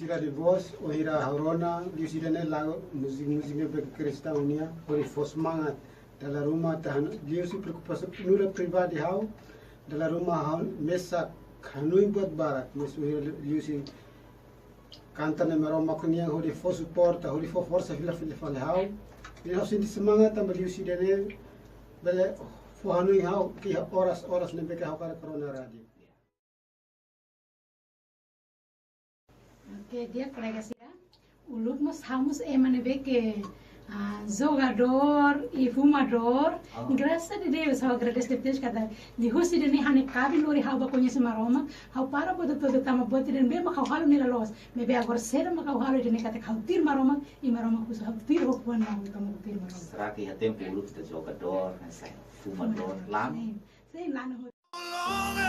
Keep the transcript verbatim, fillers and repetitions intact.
Sira de vós, o hira haurona, liuhusi ida-ne'e lagu múzika, múzika ne'ebé kristaun nian, hodi fó semangat. Dala ruma tahan, liuhusi preokupasaun nu'udar pribadi ha'u, dala ruma ha'u mesak hanoin buat barak, mas o hira liuhusi kanta ne'e Maromak nian hodi fó suporta, hodi fó forsa fila fila fali ha'u. Ne'e ha'u sente semangat tanba liuhusi ida-ne'e bele fó hanoin ha'u iha oras-oras ne'ebé ke ha'u hakarak rona rádiu. Oke, di'ak kolega sira. Uluk mós ha'u mós ema ne'ebé ke, ah, jogadór i fumadór. Ah. Grasas a Deus, ha'u agradese Deus katak liuhusi ida-ne'e ha'u-nia kabun lori ha'u ba koñese Maromak, ha'u para buat hotu-hotu tanba buat ida ne'ebé mak ha'u halo ne'e la loos. Maibé agora saida mak ha'u halo ida-ne'e katak ha'u tuir Maromak, i Maromak husu ha'u tuir ho kuan na ha'u tama tuir Maromak. Será que iha tempu uluk ita jogadór, ne'e sai fumadór, sin, la'o? Sin, sin, la'o.